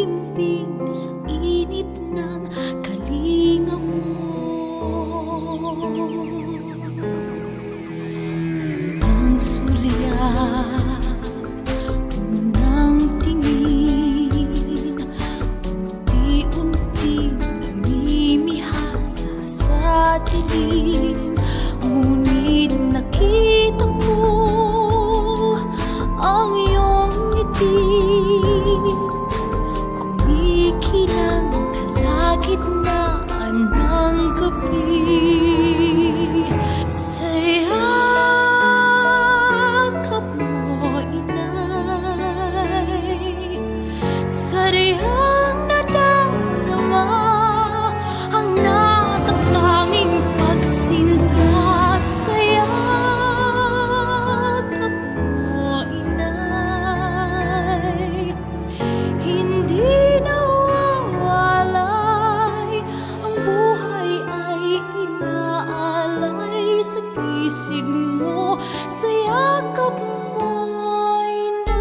Himbing sa init ng kalinga mo. Unang sulyap, unang tingin, unti-unting namimihasa sa dilim. Ngunit nakita ko ang iyong ngiti, kumikinang kalagitnaan ng gabi. Sa yakap mo, inay, sariyang nadarama ang natatanging pagsinta. Sa yakap mo, inay, hindi nawawalay. Ang buhay ay inaalay sa bisig mo, sa yakap mo, inay.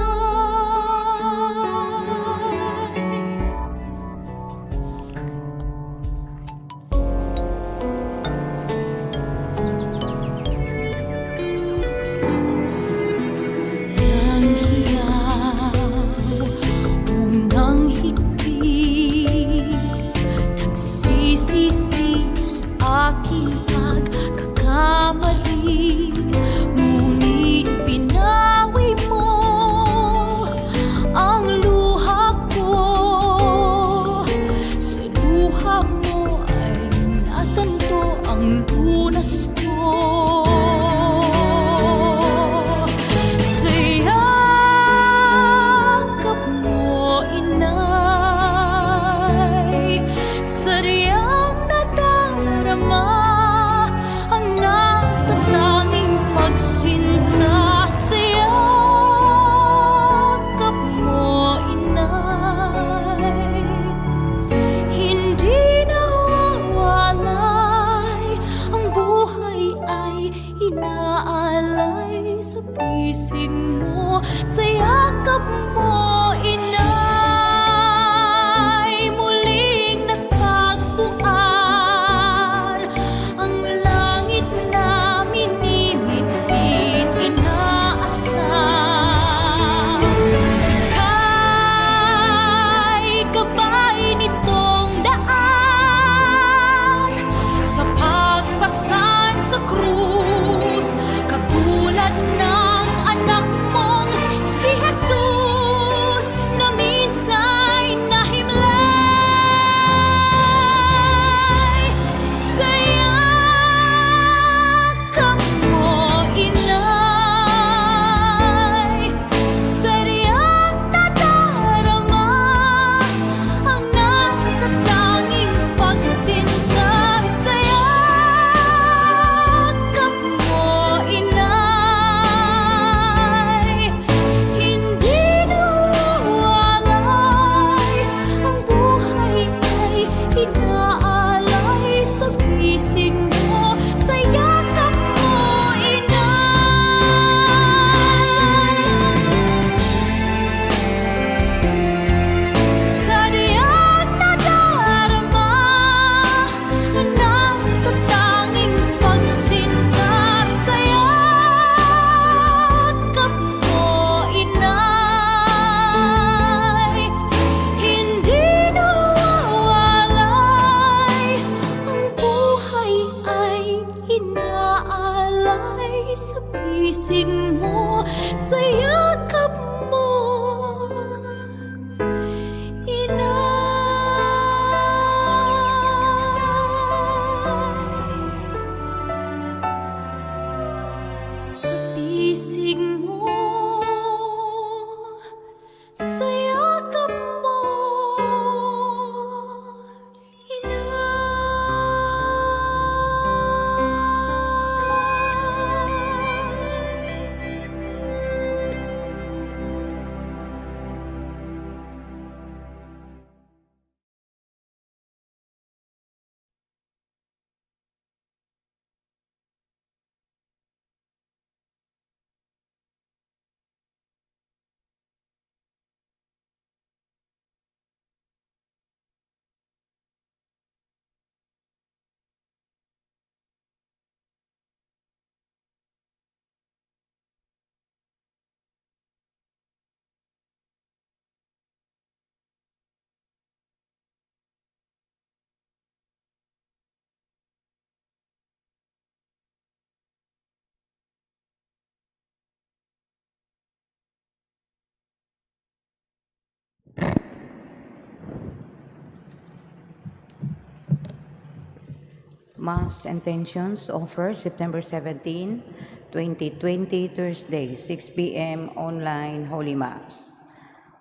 Mass intentions offer September 17, 2020, Thursday, 6 p.m. online Holy Mass.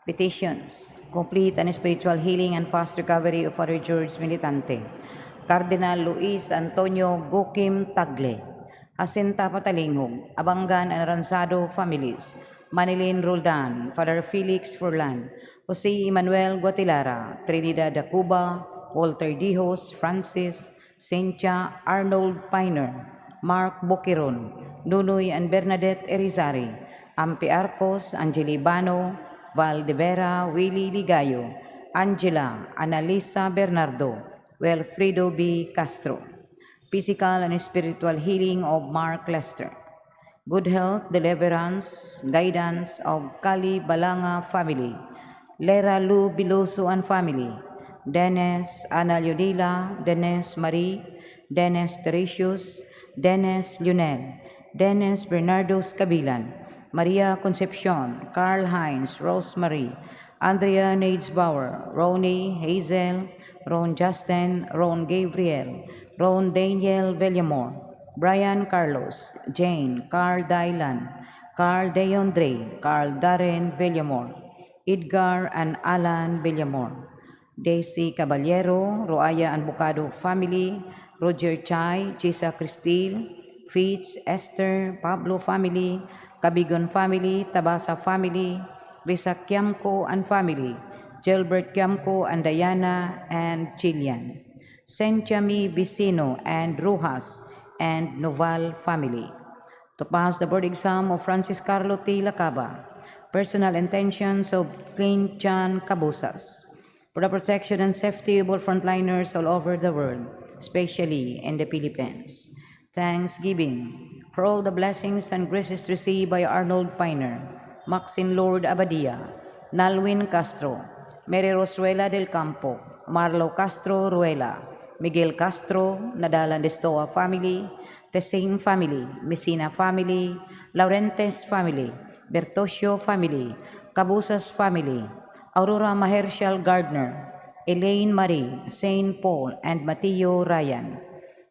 Petitions. Complete and spiritual healing and fast recovery of Father George Militante. Cardinal Luis Antonio Gokim Tagle. Jacinta Patalingog, Abangan and Aransado families. Manilin Roldan, Father Felix Furlan, Jose Emmanuel Guatilara, Trinidad Acuba, Walter Dijos, Francis, Cynthia Arnold Piner, Mark Boquiron, Nunoy and Bernadette Erizari, Ampi Arcos, Angelibano, Valdevera, Willie Ligayo, Angela, Analisa Bernardo, Wilfredo B. Castro. Physical and spiritual healing of Mark Lester. Good health, deliverance, guidance of Kali Balanga family, Lera Lu Biloso and family, Dennis Ana Leonila, Dennis Marie, Dennis Teresius, Dennis Lionel, Dennis Bernardo Cabilan, Maria Concepcion, Carl Heinz, Rosemary, Andrea Bauer, Ronnie Hazel, Ron Justin, Ron Gabriel, Ron Daniel Villamor, Brian Carlos, Jane, Carl Dylan, Carl Deondre, Carl Darren Villamor, Edgar and Alan Villamor, Daisy Caballero, Roaya and Bucado family, Roger Chai, Jisa Cristil, Fitz, Esther, Pablo family, Cabigon family, Tabasa family, Risa Kiamco and family, Gilbert Kiamco and Diana and Chilean, Senchami Vicino and Rujas and Noval family. To pass the board exam of Francis Carlo T. Lacaba, personal intentions of Clint John Cabusas, for the protection and safety of all frontliners all over the world, especially in the Philippines. Thanksgiving for all the blessings and graces received by Arnold Piner, Maxine Lord Abadia, Nalwin Castro, Mary Rosuela del Campo, Marlo Castro Ruela, Miguel Castro, Nadala Destoa family, Tesing family, Messina family, Laurentes family, Bertosio family, Cabusas family, Aurora Mahershal Gardner, Elaine Marie, Saint Paul, and Mateo Ryan,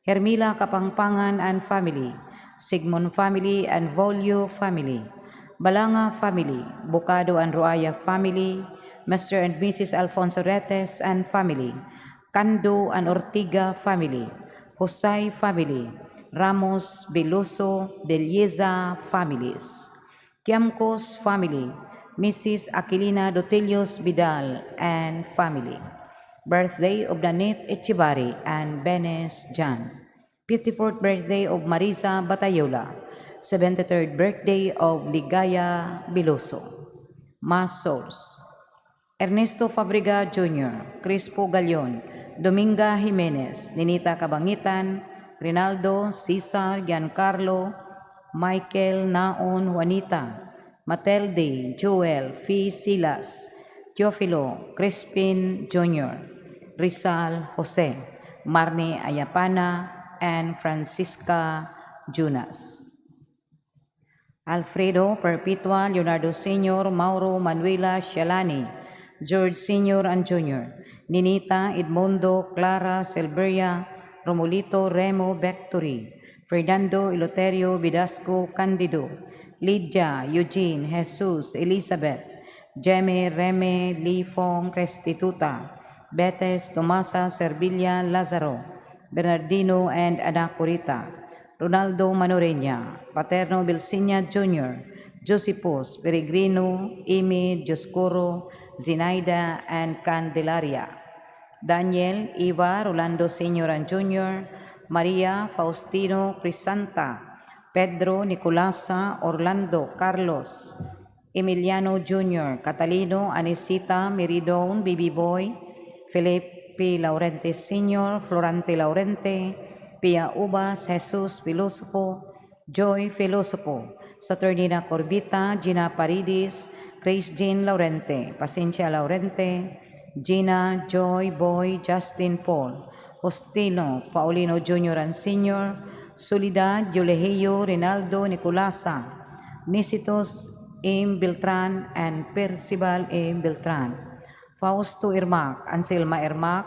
Hermila Kapangpangan and family, Sigmund family and Volio family, Balanga family, Bocado and Roaya family, Mr. and Mrs. Alfonso Retes and family, Cando and Ortiga family, Hosay family, Ramos, Beloso, Belleza families, Kiamcos family, Mrs. Aquilina Dotelios Vidal and family. Birthday of Danit Echibari and Benes Jan. 54th birthday of Marisa Batayola. 73rd birthday of Ligaya Biloso. Mass Souls. Ernesto Fabriga Jr., Crispo Galion, Dominga Jimenez, Ninita Cabangitan, Rinaldo, Cesar, Giancarlo, Michael Naon Juanita, Matelde, Joel, Fee Silas, Teofilo, Crispin Jr., Rizal Jose, Marni Ayapana, and Francisca Junas. Alfredo Perpetua, Leonardo Sr., Mauro Manuela Shalani, George Sr. and Jr., Ninita, Edmundo, Clara, Silveria, Romulito, Remo, Victory, Fernando, Eleuterio, Vidasco, Candido, Lydia, Eugene, Jesus, Elizabeth, Jeme, Reme, Lifong, Restituta, Betes, Tomasa, Servilla, Lazaro, Bernardino, and Anacorita, Ronaldo Manoreña, Paterno Bilsinia Jr., Josepus, Peregrino, Amy, Dioscoro, Zinaida, and Candelaria. Daniel, Eva, Rolando Sr. and Jr., Maria, Faustino, Crisanta, Pedro, Nicolasa, Orlando, Carlos, Emiliano Jr., Catalino, Anisita, Meridon, Bibi Boy, Felipe Laurente Sr., Florante Laurente, Pia Ubas, Jesus Filosofo, Joy Filosofo, Saturnina Corbita, Gina Paridis, Grace Jean Laurente, Pacencia Laurente, Gina, Joy, Boy, Justin Paul, Justino, Paulino Jr. and Sr., Soledad, Yolehio, Rinaldo, Nicolasa, Nisitos M. Beltran, and Percival M. Beltran. Fausto Irmac, Anselma Irmac,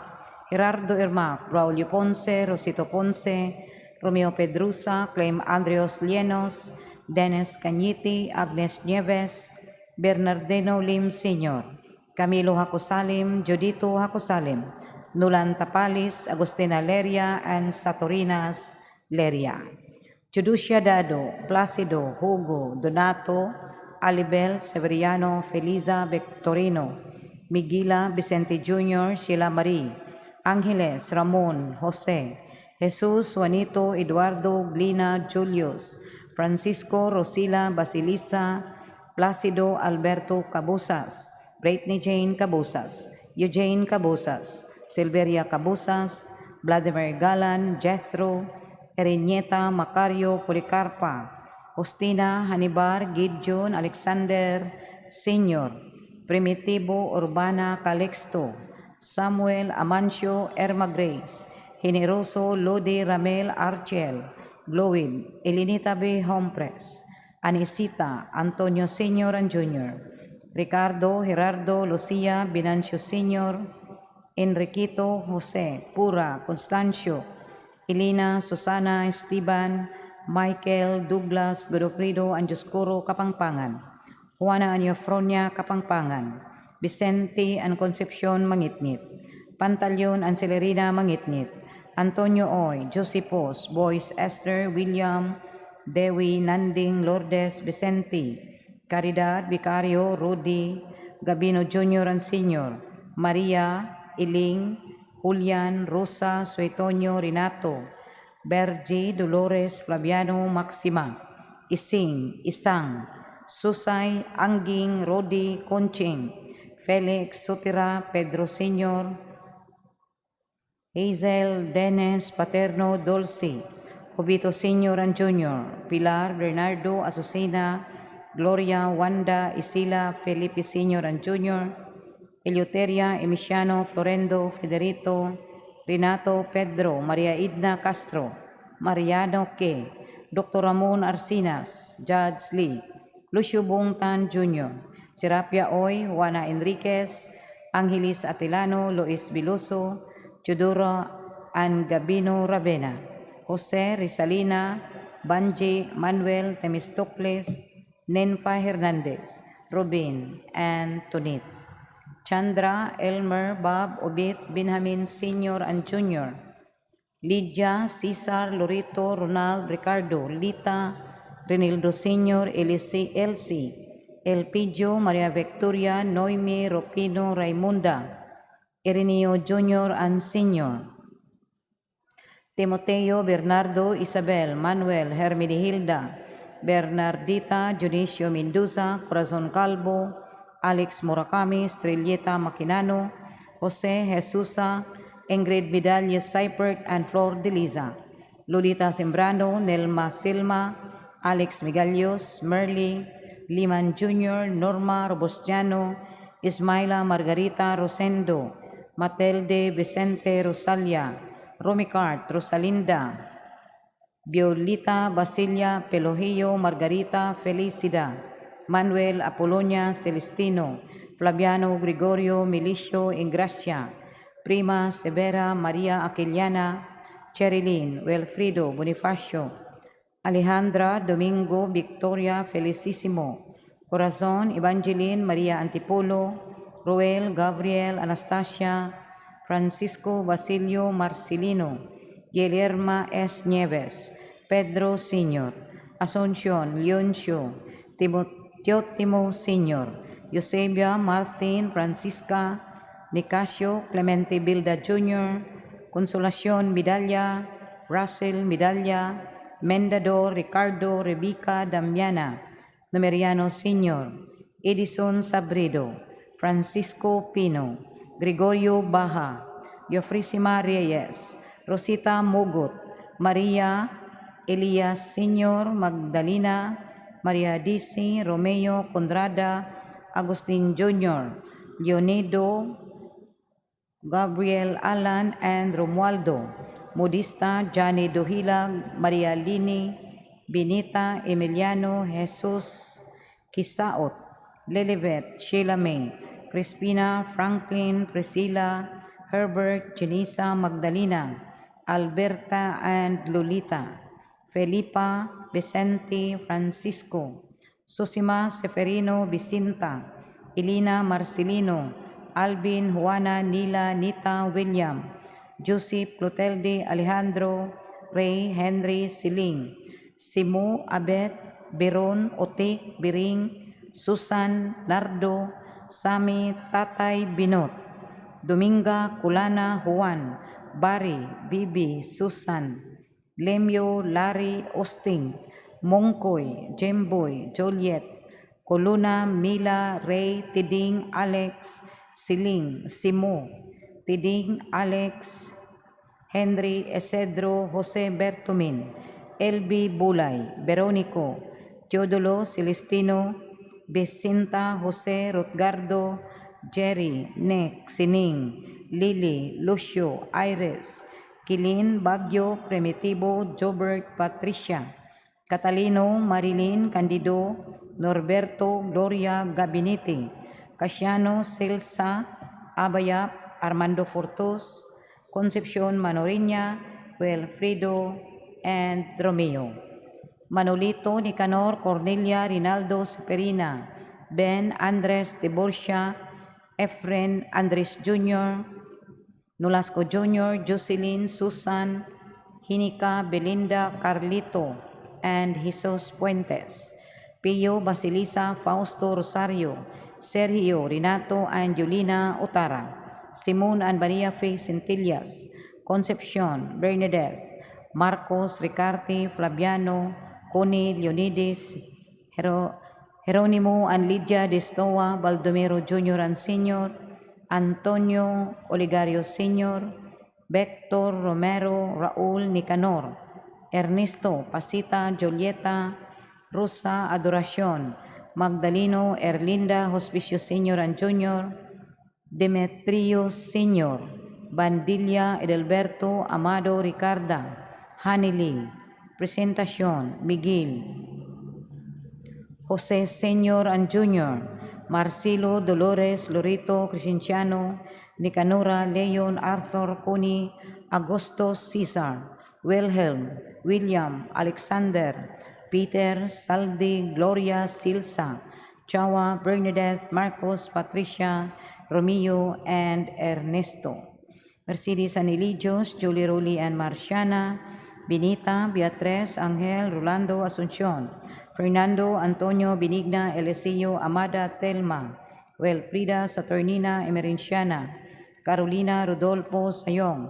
Gerardo Irmac, Braulio Ponce, Rosito Ponce, Romeo Pedrosa, Clem Andrios Lienos, Dennis Cañete, Agnes Nieves, Bernardino Lim Sr., Camilo Hakosalim, Judito Hakosalim, Nulan Tapalis, Agustina Leria, and Satorinas Leria. Juducia Dado, Placido, Hugo, Donato, Alibel, Severiano, Feliza, Victorino, Miguela, Vicente Jr., Sheila Marie, Angeles, Ramon, Jose, Jesus, Juanito, Eduardo, Glina, Julius, Francisco, Rosila, Basilisa, Placido, Alberto Cabusas, Brittany Jane Cabusas, Eugene Cabusas, Silveria Cabusas, Vladimir Galan, Jethro, Erinieta, Macario, Policarpa, Justina, Hanibar, Gideon, Alexander, Sr., Primitivo, Urbana, Calixto, Samuel, Amancio, Erma Grace, Generoso, Lodi, Ramel, Archel, Glowin, Elinita B. Hompres, Anisita, Antonio Sr. and Jr., Ricardo, Gerardo, Lucia, Binancio Sr., Enriquito, Jose, Pura, Constancio, Elena, Susana, Esteban, Michael, Douglas, Godofredo, and Dioscuro, Kapangpangan, Juana and Eufronia, Kapangpangan, Vicente and Concepcion Mangitngit, Pantaleon and Celerina Mangitngit, Antonio Oy, Josepos, Boys Esther, William, Dewi, Nanding, Lourdes, Vicente, Caridad, Vicario, Rudy, Gabino Jr. and Sr., Maria, Iling, Julian, Rosa, Suetonio, Renato, Bergie, Dolores, Flaviano, Maxima, Ising, Isang, Susay, Angging, Rodi, Conching, Felix, Sutira, Pedro Sr., Hazel, Dennis, Paterno, Dulce, Jobito Sr. and Jr., Pilar, Bernardo, Azucena, Gloria, Wanda, Isila, Felipe Sr. and Jr., Eleuteria, Emiciano, Florendo, Federico, Renato, Pedro, Maria Idna Castro, Mariano K., Dr. Ramon Arcinas, Judge Lee, Lucio Bongtan Jr., Serapia Oy, Juana Enriquez, Angelis Atilano, Luis Biluso, Teodoro and Gabino Ravena, Jose Rizalina, Banji, Manuel Temistocles, Nenfa Hernandez, Robin, and Tonit. Chandra, Elmer, Bob, Obit, Benjamin Sr. and Jr., Lydia, Cesar, Lorito, Ronald, Ricardo, Lita, Renildo Sr., Elise, Elsie, Elpidio, Maria Victoria, Noemi, Ropino, Raimunda, Ireneo Jr. and Sr., Timoteo, Bernardo, Isabel, Manuel, Hermenegilda, Bernardita, Dionisio Mendoza, Corazon Calvo, Alex Murakami, Estrellita Maquinano, Jose Jesusa, Ingrid Vidal Seipert, and Flor de Liza, Lolita Sembrano, Nelma Silma, Alex Migalios, Merly, Liman Jr., Norma Robustiano, Ismaila Margarita Rosendo, Matelde Vicente Rosalia, Romicart Rosalinda, Violita Basilia Pelojillo, Margarita Felicida, Manuel Apolonia Celestino, Flaviano Gregorio Milicio Ingracia, Prima Severa Maria Aquiliana, Cherilyn Wilfredo Bonifacio, Alejandra Domingo Victoria Felicissimo, Corazon Evangeline Maria Antipolo, Ruel Gabriel Anastasia, Francisco Basilio Marcelino, Guillerma S. Nieves, Pedro Sr., Asuncion Leoncio, Timoteo Sr., Eusebia Martin Francisca, Nicasio Clemente Bilda Jr., Consolacion Medalla, Russell Medalla, Mendador Ricardo Rebecca Damiana, Numeriano Sr., Edison Sabrido, Francisco Pino, Gregorio Baja, Yofrisima Reyes, Rosita Mugot, Maria Elias Sr., Magdalena, Maria DC, Romeo Conrada, Agustin Jr., Leonido, Gabriel Alan and Romualdo, Modista, Johnny Duhilag, Maria Lini, Benita, Emiliano, Jesus, Kisaot, Lilibet, Sheila May, Crispina, Franklin, Priscilla, Herbert, Chinisa, Magdalena, Alberta, and Lolita, Felipa, Vicente, Francisco, Susima, Seferino, Vicinta, Elena, Marcelino, Alvin, Juana, Nila, Nita, William, Joseph, Clotilde, Alejandro, Ray, Henry, Siling, Simo, Abet, Beron, Otik, Biring, Susan, Nardo, Sami, Tatay, Binot, Dominga, Kulana, Juan, Barry, Bibi, Susan, Lemyo, Larry, Austin, Mongkoy, Jemboy, Joliet, Coluna, Mila, Ray, Tiding, Alex, Siling, Simo, Tiding, Alex, Henry, Esedro, Jose Bertumin, LB Bulay, Veronico, Teodolo, Celestino, Vicinta, Jose, Rutgardo, Jerry, Nick, Sining, Lily, Lucio, Iris, Kilin, Bagyo, Primitivo, Jobert, Patricia, Catalino, Marilyn, Candido, Norberto, Gloria, Gabinete, Casiano, Celsa, Abayap, Armando Fortos, Concepcion Manoriña, Wilfredo, and Romeo. Manolito, Nicanor, Cornelia, Rinaldo, Seperina, Ben, Andres, Tiborcia, Efren, Andres Jr., Nolasco Jr., Jocelyn, Susan, Hinika, Belinda, Carlito, and Jesus Puentes. Pio, Basilisa, Fausto, Rosario, Sergio, Renato, and Yulina Otara. Simon and Maria Fe Centillas, Concepcion, Bernadette, Marcos, Ricarte, Flaviano, Connie, Leonides, Jeronimo and Lydia Destoa, Baldomero Jr. and Sr., Antonio Oligario Sr., Vector Romero, Raul Nicanor, Ernesto, Pasita, Julieta, Rosa Adoracion, Magdaleno, Erlinda, Hospicio Sr. and Jr., Demetrio Sr., Bandilla, Edelberto, Amado, Ricarda, Hanili, Presentacion, Miguel, Jose Sr. and Jr., Marcelo, Dolores, Lorito, Crescenciano, Nicanora, Leon, Arthur, Connie, Augusto, Cesar, Wilhelm, William, Alexander, Peter, Saldi, Gloria, Silsa, Chawa, Bernadette, Marcos, Patricia, Romeo, and Ernesto. Mercedes and Eligios, Julie Ruli and Marciana, Benita, Beatriz, Angel, Rolando, Asuncion, Fernando, Antonio, Benigna, Eliseo, Amada, Telma, Wilfrida, Saturnina, Emerenciana, Carolina, Rodolfo, Sayong,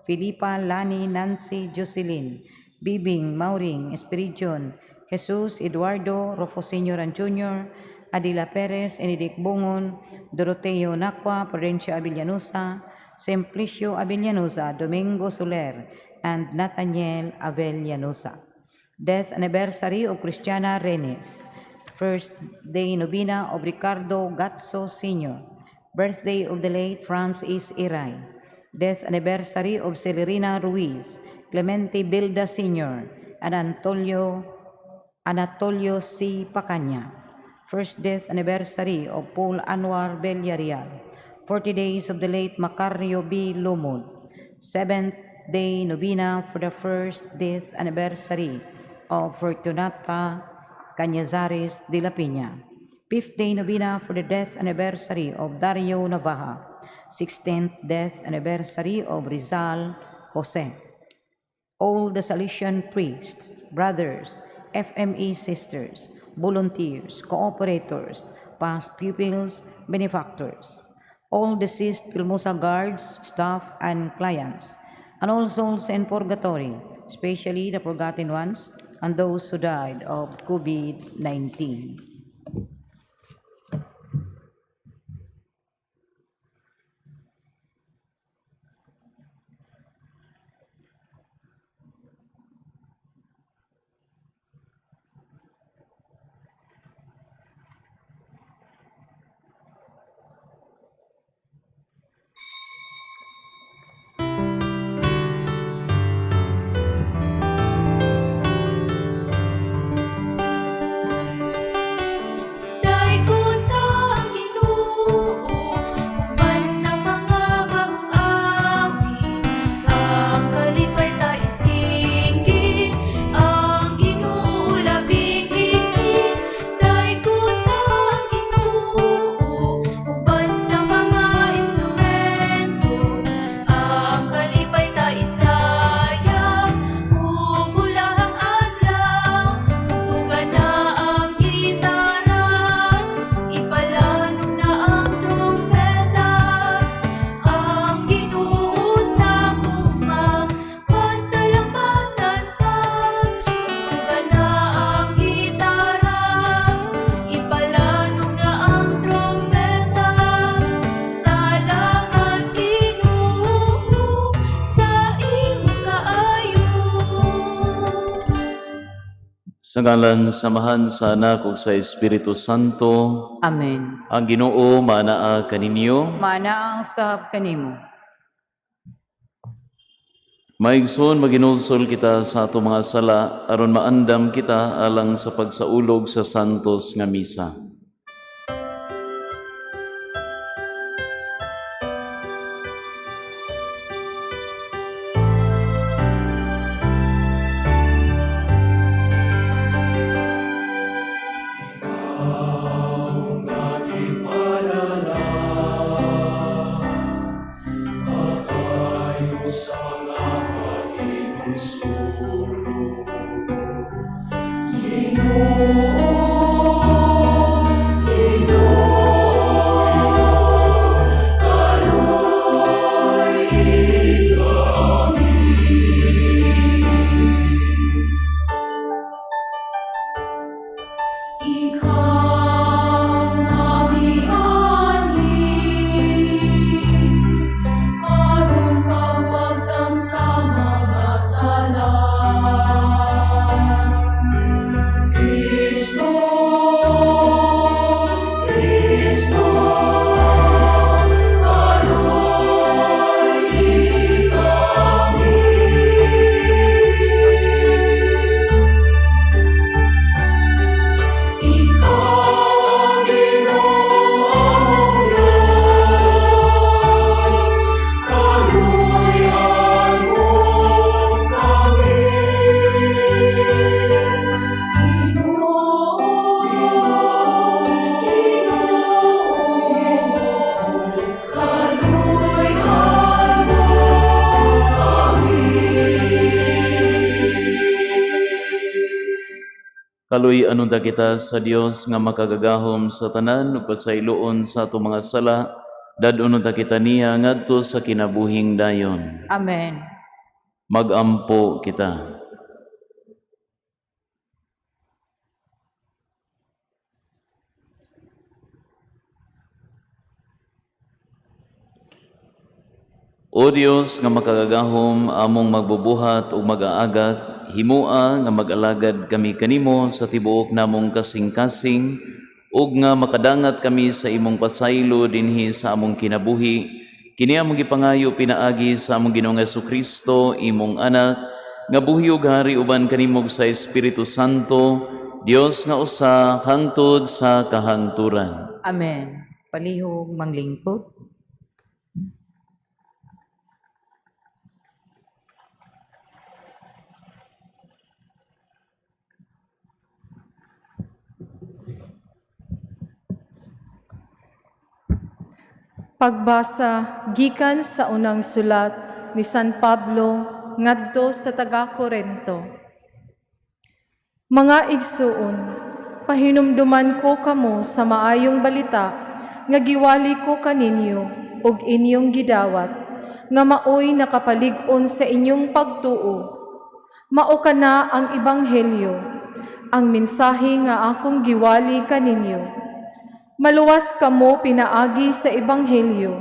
Filipa, Lani, Nancy, Jocelyn, Bibing, Mauring, Espiridion, Jesus, Eduardo, Rofo Sr. and Jr., Adila Perez, Enedic Bungon, Doroteo Nakwa, Prudencia Avillanusa, Simplicio Avillanusa, Domingo Soler, and Nathaniel Avellanusa. Death anniversary of Cristiana Renes. First day novena of Ricardo Gatso Sr. Birthday of the late Francis Iray. Death anniversary of Celerina Ruiz, Clemente Bilda Sr., and Anatolio C. Pacaña. First death anniversary of Paul Anwar Villarreal. 40 days of the late Macario B. Lumod. Seventh day novena for the first death anniversary of Fortunata Cañizares de la Peña. Fifth day novena for the death anniversary of Dario Navaja. 16th death anniversary of Rizal Jose. All the Salesian priests, brothers, FME sisters, volunteers, cooperators, past pupils, benefactors, all deceased PILMUSA guards, staff, and clients, and all souls in purgatory, especially the forgotten ones and those who died of COVID-19. Sa ngalan sa Amahan, sa Anak ug sa Espiritu Santo, Amen. Ang Ginoo manaa kaninyo. Manaa usab kanimo. Maigsoon, maginulsol kita sa ato mga sala aron maandam kita alang sa pagsaulog sa santos nga misa. Ikaw nami anhi, aron pagwagtang sa mga sala. Kristo, Kristo, kaluoy kami. Ikaw ang Ginoong Diyos, kaluoyan mo kami. Ginoo, Ginoo, kaluoyan mo kami. Kaluy-an unta kita sa Dios nga makagagahom sa tanan ug pasayloon sa ato mga sala, dad-on unta kita niya ngadto sa kinabuhing dayon. Amen. Magampo kita. O Dios nga makagagahom, among magbubuhat ug mag-aagak, himua nga mag-alagad kami kanimo sa tibuok namong kasing-kasing ug nga makadangat kami sa imong pasaylo dinhi sa among kinabuhi. Kini among gipangayo pinaagi sa among Ginoong Kristo, imong anak, nga buhi ug hari uban kanimo sa Espiritu Santo, Dios nga usa hangtod sa kahangturan. Amen. Palihog manglingkod. Pagbasa gikan sa unang sulat ni San Pablo ngadto sa taga-Korento. Mga igsuon, pahinumduman ko kamo sa maayong balita nga giwali ko kaninyo ug inyong gidawat, nga maoy nakapalig-on sa inyong pagtuo. Mao kana ang ebanghelyo, ang mensahe nga akong giwali kaninyo. Maluwas kamo pinaagi sa ebanghelyo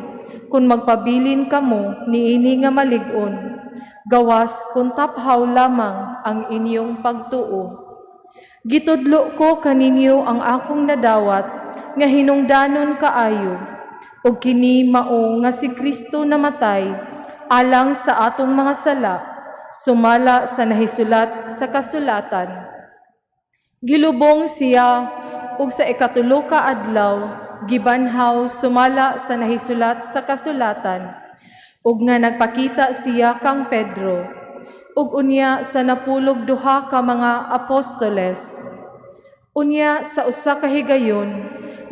kung magpabilin kamo niini nga malig-on, gawas kung taphaw lamang ang inyong pagtuo. Gitudlo ko kaninyo ang akong nadawat nga hinungdanon kaayo, ug kini mao nga si Kristo namatay alang sa atong mga sala, sumala sa nahisulat sa kasulatan. Gilubong siya ug sa ikatulo ka adlaw gibanhaw sumala sa nahisulat sa kasulatan, ug nga nagpakita siya kang Pedro ug unya sa 12 ka mga apostoles. Unya sa usa ka higayon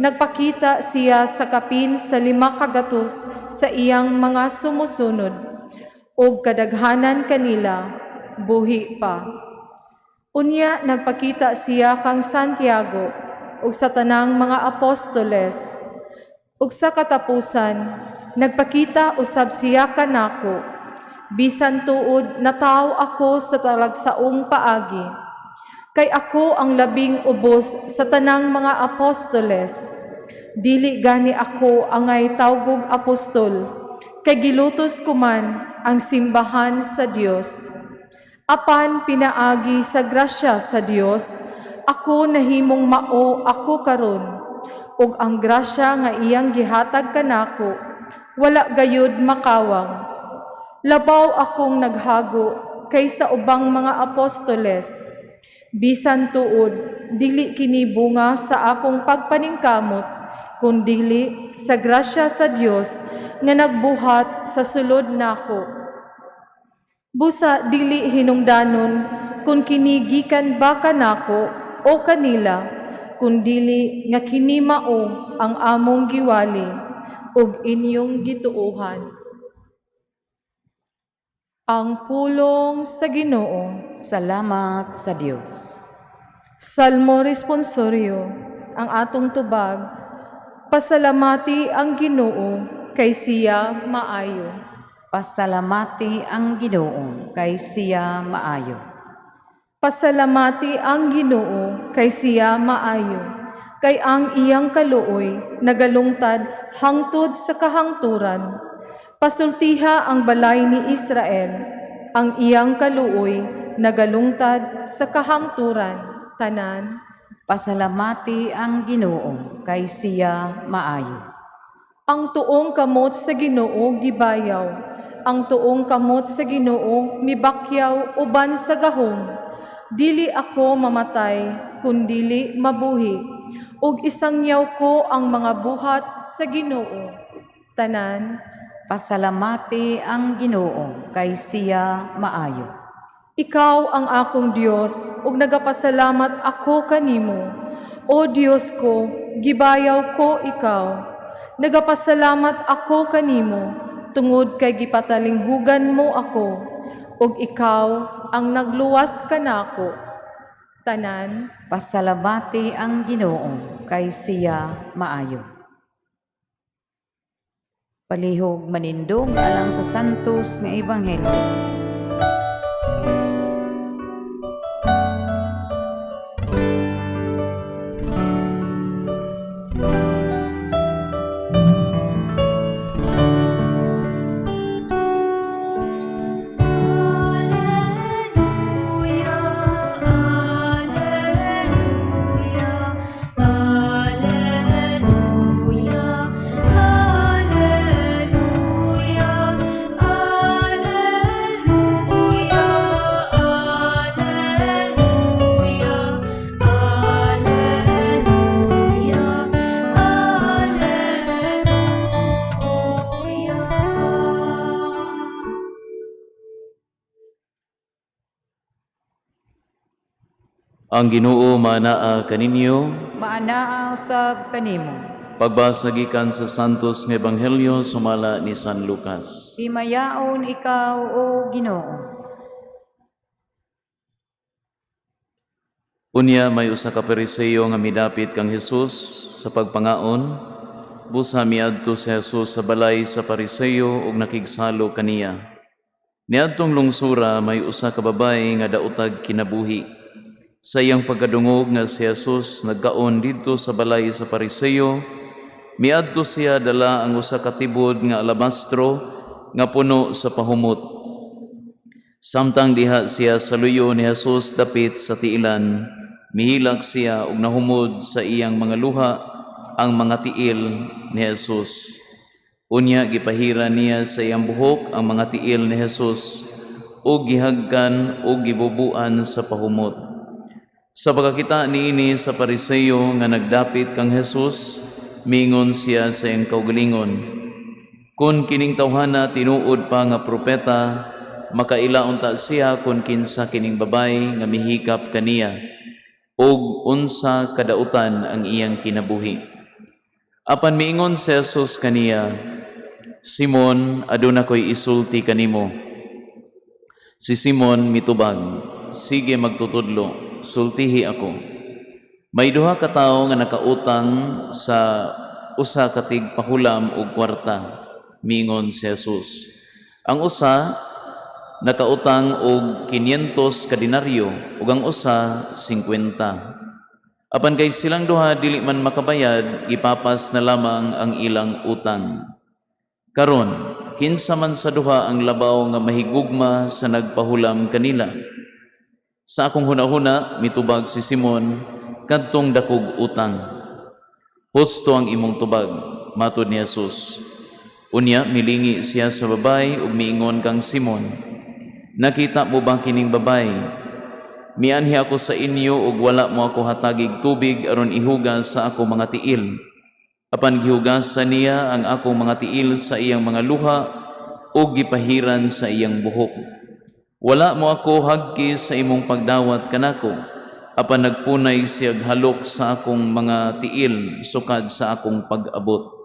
nagpakita siya sa kapin sa 500 sa iyang mga sumusunod, ug kadaghanan kanila buhi pa. Unya nagpakita siya kang Santiago ug sa tanang mga apostoles. Ug sa katapusan nagpakita usab siya kanako, bisan tuod nataw ako sa talagsaong paagi. Kay ako ang labing ubos sa tanang mga apostoles. Dili gani ako angay tawgog apostol, kay gilutos ko man ang simbahan sa Dios. Apan pinaagi sa grasya sa Dios, Ako nahimong mao ako karon, ug ang grasya nga iyang gihatag kanako wala gayud makawang. Labaw akong naghago kaysa ubang mga apostoles. Bisan tuod, dili kini bunga sa akong pagpaningkamot, kundili sa grasya sa Dios nga nagbuhat sa sulod nako. Busa dili hinungdanon kung kini gikan ba kanako o kanila, kundili nga kini mao ang among giwali ug inyong gituohan. Ang pulong sa Ginoo. Salamat sa Dios. Salmo responsorio, ang atong tubag, pasalamati ang Ginoo kay siya maayo. Pasalamati ang Ginoo kay siya maayo. Pasalamati ang Ginoo kay siya maayo, kay ang iyang kaluoy nagalungtad hangtod sa kahangturan. Pasultiha ang balay ni Israel, ang iyang kaluoy nagalungtad sa kahangturan. Tanan. Pasalamati ang Ginoo kay siya maayo. Ang tuong kamot sa Ginoo gibayaw, ang tuong kamot sa Ginoo mibakyaw uban sa gahom. Dili ako mamatay, kundili mabuhi, ug isangyaw ko ang mga buhat sa Ginoo. Tanan. Pasalamati ang Ginoo kay siya maayo. Ikaw ang akong Dios ug nagapasalamat ako kanimo. O Dios ko, gibayaw ko ikaw. Nagapasalamat ako kanimo tungod kay gipatalinghugan mo ako ug ikaw ang nagluwas kanako. Tanan. Pasalamati ang Ginoo kay siya maayo. Palihog manindog alang sa Santos nga Ebanghelyo. Alleluia, Alleluia, Alleluia, Alleluia, Alleluia, Alleluia, Alleluia, Alleluia. Ang Ginoo manaa kaninyo. Maanaa usab kanimo. Pagbasa gikan sa Santos nga Ebanghelyo sumala ni San Lucas. Himayaon ikaw, o Ginoo. Unya may usa ka Pariseo nga midapit kang Hesus sa pagpangaon. Busa miadto si Jesus sa balay sa Pariseo ug nakigsalo kaniya. Niadtong lungsura may usa ka babaye nga daotag kinabuhi. Sa iyang pagkadungog nga si Jesus nagkaon didto sa balay sa Pariseo, miadto siya dala ang usa ka tibod nga alabastro nga puno sa pahumot. Samtang diha siya sa luyo ni Jesus dapit sa tiilan, mihilak siya ug nahumod sa iyang mga luha ang mga tiil ni Jesus. Unya gipahira niya sa iyang buhok ang mga tiil ni Jesus ug gihagkan ug gibubuan sa pahumot. Sa pagkakita niini sa Pariseo nga nagdapit kang Jesus, mingon siya sa iyang kaugalingon, "Kun kining tawhana tinuod pa nga propeta, makaila unta siya kun kinsa kining babay nga mihikap kaniya ug unsa kadautan ang iyang kinabuhi." Apan miingon si Jesus kaniya, "Simon, aduna ko'y isulti kanimo." Si Simon mitubag, "Sige magtutudlo, sultihi ako." May duha ka tawo nga nakautang sa usa ka tigpahulam og kwarta, miingon si Jesus. Ang usa nakautang og 500 ka denaryo ug ang usa 50. Apan kay silang duha dili man makabayad, gipapas na lamang ang ilang utang. Karon, kinsa man sa duha ang labaw nga mahigugma sa nagpahulam kanila? Sa akong hunahuna, mitubag si Simon, Kadtong dakog utang. "Husto ang imong tubag," matod ni Jesus. Unya milingi siya sa babay ug miingon kang Simon, "Nakita mo ba kining babay? Mianhi ako sa inyo ug wala mo ako hatagig tubig aron ihugas sa ako mga tiil. Apan gihugasan niya ang akong mga tiil sa iyang mga luha ug gipahiran sa iyang buhok. Wala mo ako hagki sa imong pagdawat kanako, apan nagpunay siyag halok sa akong mga tiil sukad sa akong pag-abot.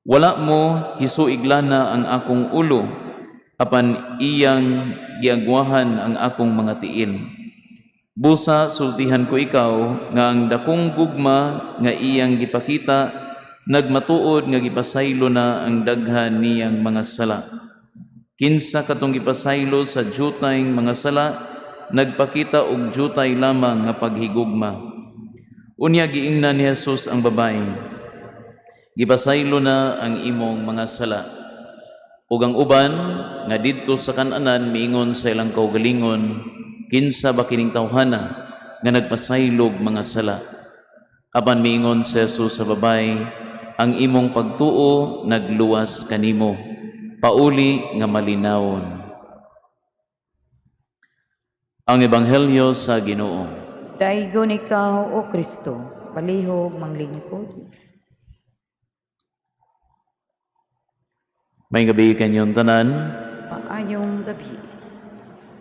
Wala mo hisuig lana ang akong ulo, apan iyang giagwahan ang akong mga tiil. Busa sultihan ko ikaw nga ang dakong gugma nga iyang gipakita nagmatuod nga gipasaylo na ang daghan niyang mga sala. Kinsa katong gipasaylo sa jutay mga sala, nagpakita og jutay lamang nga paghigugma." Unya giingnan ni Jesus ang babae, "Gipasaylo na ang imong mga sala." Ug ang uban nga didto sa kan-anan miingon sa ilang kaugalingon, "Kinsa ba kining tawhana nga nagpasaylog mga sala?" Apan miingon si Jesus sa babae, "Ang imong pagtuo nagluwas kanimo. Pauli nga malinawon." Ang Ebanghelyo sa Ginoo. Daygon ikaw, O Kristo, palihog manglingkod. Maayong gabii kaninyong tanan. Maayong gabi.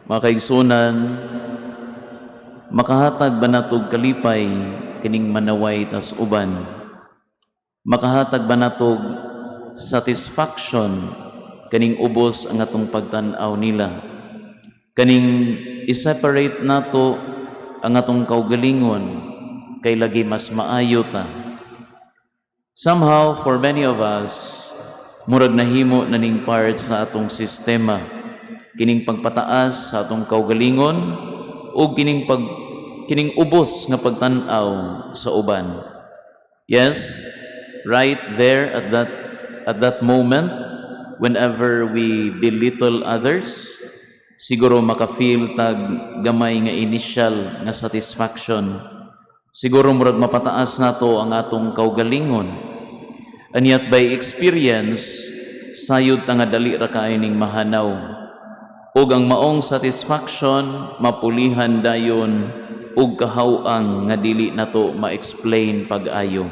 Mga kaigsunan, makahatag ba natog kalipay kining manaway tas uban? Makahatag ba natog satisfaction kaning ubos ang atong pagtan-aw nila? Kaning i-separate nato ang atong kaugalingon kay lagi mas maayo ta. Somehow, for many of us, murag nahimo na ning part sa atong sistema kining pagpataas sa atong kaugalingon o kining ubos nga pagtan-aw sa uban. Yes, right there at that moment, whenever we belittle others, siguro maka-feel tag gamay nga initial nga satisfaction. Siguro murag mapataas nato ang atong kaugalingon. And yet by experience, sayod ta nga dali ra kaayo ning mahanaw. Ug ang maong satisfaction mapulihan dayon og kahaw-ang nga dili nato ma-explain pag-ayo.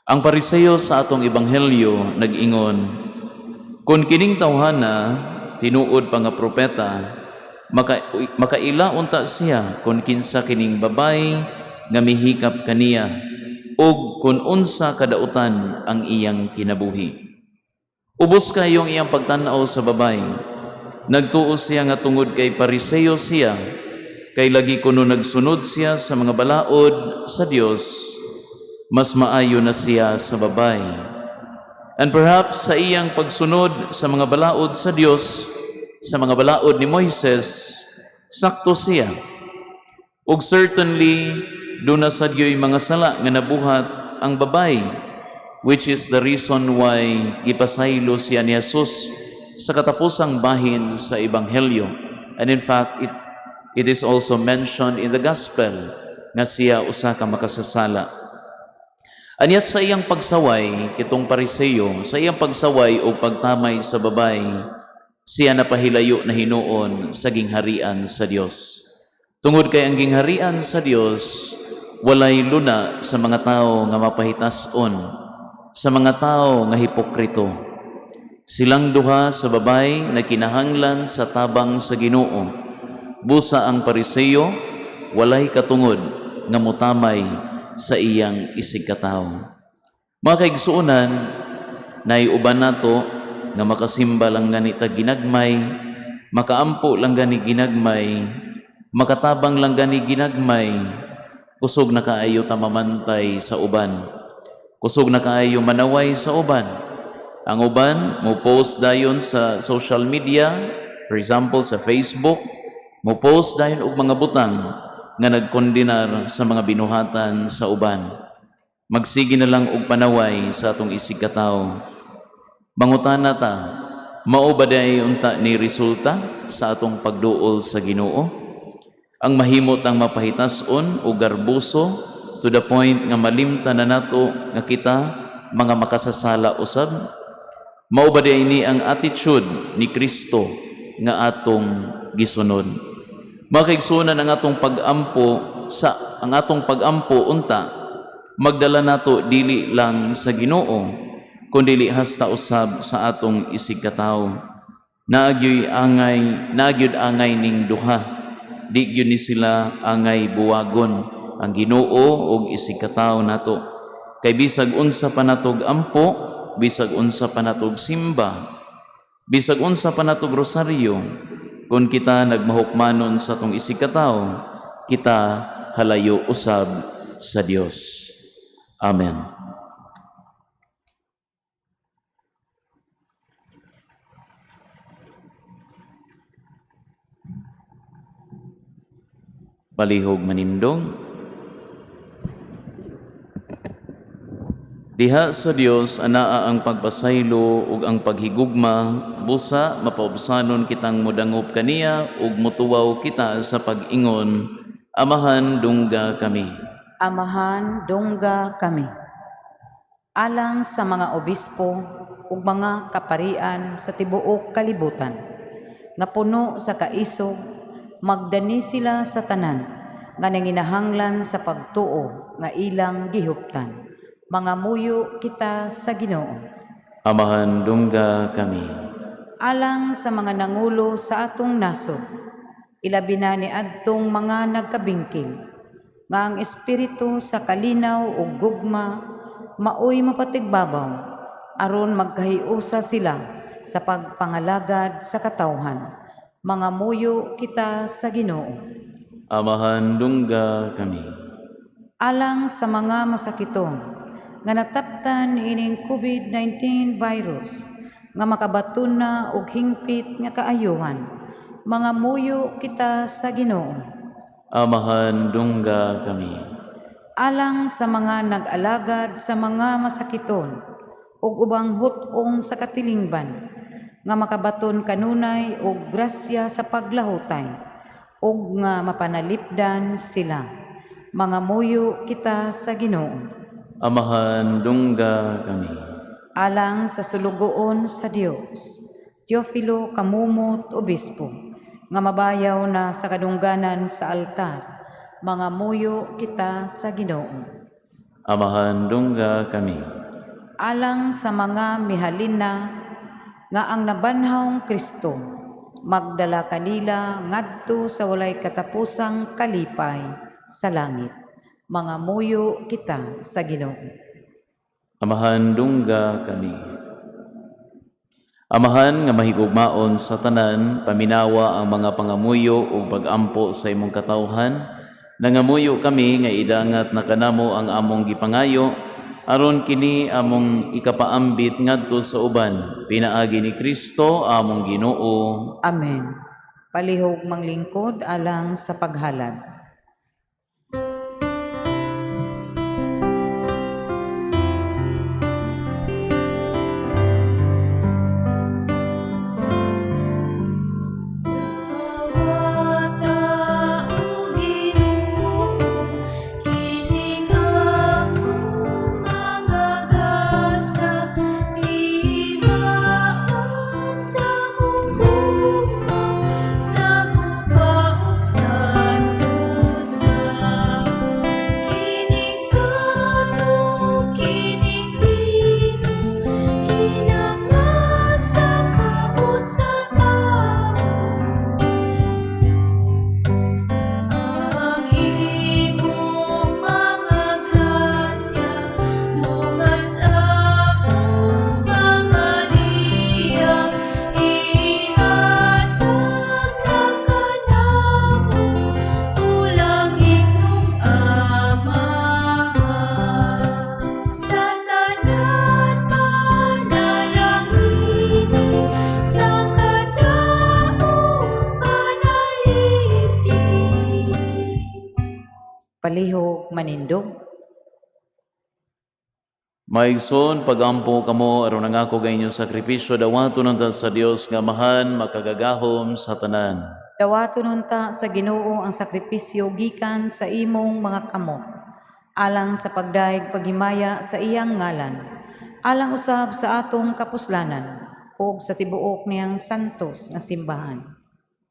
Ang Pariseo sa atong ebanghelyo nag-ingon, "Kung kining tawhana tinuod pa nga propeta, makaila unta siya kung kinsa kining babay nga mihikap kaniya ug kung unsa kadautan ang iyang kinabuhi." Ubos kayong iyang pagtan-aw sa babay. Nagtuo siya nga tungod kay Pariseo siya, kay lagi kuno nagsunod siya sa mga balaod sa Dios, mas maayo na siya sa babay. And perhaps sa iyang pagsunod sa mga balaod sa Dios, sa mga balaod ni Moises, sakto siya. Ug certainly, duna sad gyoy mga sala nga nabuhat ang babay, which is the reason why gipasaylo siya ni Jesus sa katapusang bahin sa Ebanghelyo. And in fact, it is also mentioned in the Gospel nga siya usa ka makasasala. And yet sa iyang pagsaway, kitong Pariseo, sa iyang pagsaway o pagtamay sa babay, siya napahilayo na hinuon sa gingharian sa Dios. Tungod kay ang gingharian sa Dios walay luna sa mga tao nga mapahitas-on, sa mga tao nga hipokrito. Silang duha sa babay nagkinahanglan sa tabang sa Ginoo. Busa ang Pariseo walay katungod nga mutamay sa iyang isigkatawo. Mga kaigsuonan, naiuban nato nga makasimba lang gani ta ginagmay, makaampo lang gani ginagmay, makatabang lang gani ginagmay, kusog na kaayo ta mamantay sa uban. Kusog na kaayo manaway sa uban. Ang uban mo post dayon sa social media, for example sa Facebook, mo post dayon og mga butang nga nagkondenar sa mga binuhatan sa uban. Magsige na lang og panaway sa atong isigkatawo. Mangutana ta, mao ba diay unta ni resulta sa atong pagduol sa Ginoo? Ang mahimo tang mapahitas-on o garbuso to the point nga malimtan na nato nga kita mga makasasala usab? Mao ba diay ni ang attitude ni Kristo nga atong gisunod? Mga kaigsuonan, ang atong pag-ampo unta magdala nato dili lang sa Ginoo kundili hasta usab sa atong isigkatawo. Naa gyud angay ning duha. Di gyud ni sila angay buwagon, ang Ginoo ug isigkatawo nato. Kay bisag unsa pa natog ampo, bisag unsa pa natog simba, bisag unsa pa natog rosaryo, kung kita nagmahukmanon sa atong isigkatawo, kita halayo usab sa Dios. Amen. Palihog manindog. Diha sa Dios anaa ang pagpasaylo ug ang paghigugma, busa mapaubsanon kitang modangop kaniya ug motuwaw kita sa pag-ingon, "Amahan, dungga kami." Amahan, dungga kami. Alang sa mga obispo ug mga kaparian sa tibuok kalibutan, nga puno sa kaisog, magdani sila sa tanan nga nanginahanglan sa pagtuo nga ilang gihuptan. Mangamuyo kita sa Ginoo. Amahan, dungga kami. Alang sa mga nangulo sa atong nasod, ilabi na ni adtong mga nagkabingkil, nga ang espiritu sa kalinaw ug gugma maoy mapatigbabaw aron magkahiusa sila sa pagpangalagad sa katawhan. Mangamuyo kita sa Ginoo. Amahan, dungga kami. Alang sa mga masakiton nga nataptan niining COVID-19 virus nga makabaton na og hingpit nga kaayuhan. Mangamuyo kita sa Ginoo. Amahan, dungga kami. Alang sa mga nag-alagad sa mga masakiton ug ubang hut-ong sa katilingban nga makabaton kanunay og grasya sa paglahutay ug nga mapanalipdan sila. Mangamuyo kita sa Ginoo. Amahan, dungga kami. Alang sa sulugoon sa Dios, Teofilo Camomot, Obispo, nga mabayaw na sa kadungganan sa altar, mangamuyo kita sa Ginoo. Amahan, dungga kami. Alang sa mga mihalin na nga ang nabanhawng Kristo magdala kanila ngadto sa walay katapusang kalipay sa langit. Mangamuyo kita sa Ginoo. Amahan, dungga kami. Amahan nga mahigugmaon sa tanan, paminawa ang mga pangamuyo ug pag-ampo sa imong katawhan. Nangamuyo kami nga idangat na kanamo ang among gipangayo aron kini among ikapaambit ngadto sa uban, pinaagi ni Kristo among Ginoo. Amen. Palihog manglingkod alang sa paghalad. Dawata, O Ginoo, kining among mga gasa, timaan sa among gugma, sa kupa ug santosa. Kining plano, kining bino, kinahanglan sa kamot sa tawo. Ang imong mga grasya, mungas among mga liya, ihatag na kanamo, pulang imong Amahan. Sa tanan panalangini, sa kadaot panalipdi. Palihog manindog. Mga igsoon, pagampo kamo aron ang ako inyong sakripisyo dawaton unta sa Dios nga Amahan makagagahom sa tanan. Dawaton unta sa Ginoo ang sakripisyo gikan sa imong mga kamot, alang sa pagdayeg paghimaya sa iyang ngalan, alang usab sa atong kapuslanan ug sa tibuok niyang santos nga simbahan.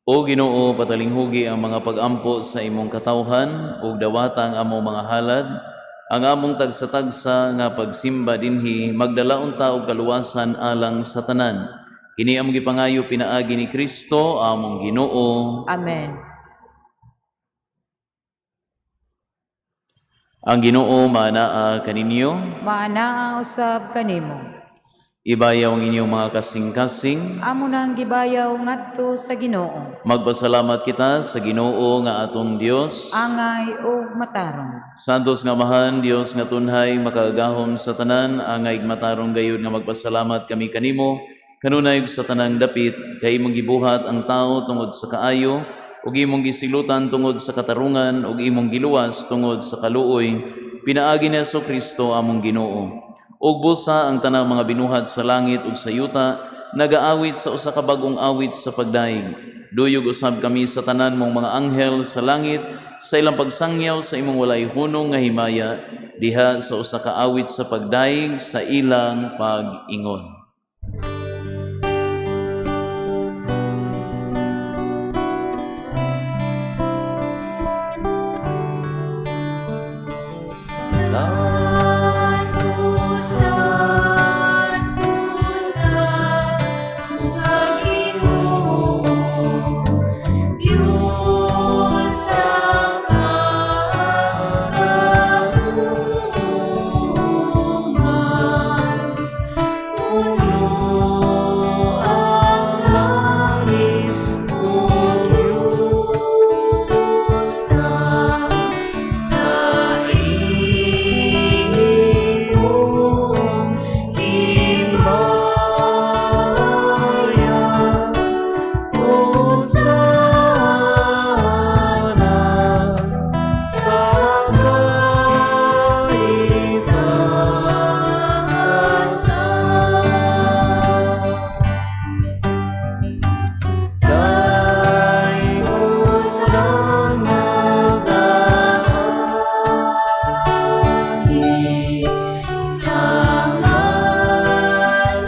O Ginoo, patalinghugi ang mga pagampo sa imong katawhan ug dawata ang among mga halad, ang among tagsa-tagsa nga pagsimba dinhi magdala unta og kaluwasan alang sa tanan. Kini among gipangayo pinaagi ni Kristo among Ginoo. Amen. Ang Ginoo maanaa kaninyo, Maanaa usab kanimo. Ibayaw ang inyong mga kasing-kasing. Amo nang gibayaw ngadto sa Ginoo. Magpasalamat kita sa Ginoo nga atong Dios. Angay ug matarong. Santos nga Amahan, Dios nga tunhay, makagagahom sa tanan, angay matarong gayud nga magpasalamat kami kanimo, kanunay sa tanang dapit, kay imong gibuhat ang tao tungod sa kaayo, ug imong gisilutan tungod sa katarungan, ug imong giluwas tungod sa kaluoy, pinaagi ni Hesus Kristo among Ginoo. Ug busa ang tanang mga binuhat sa langit ug sa yuta, nagaawit sa usa ka bag-ong awit sa pagdaig. Duyog usab kami sa tanan mong mga anghel sa langit, sa ilang pagsangyaw sa imong walay hunong nga himaya, diha sa usa ka awit sa pagdaig sa ilang pag-ingon. Santo, Santo, Santo sa Ginoo, Diyos ang kakaungan. Puno ang langit ug yuta sa imong himaya. Hosana sa kaitasan. Dayon ang mag-aagi sa ngalan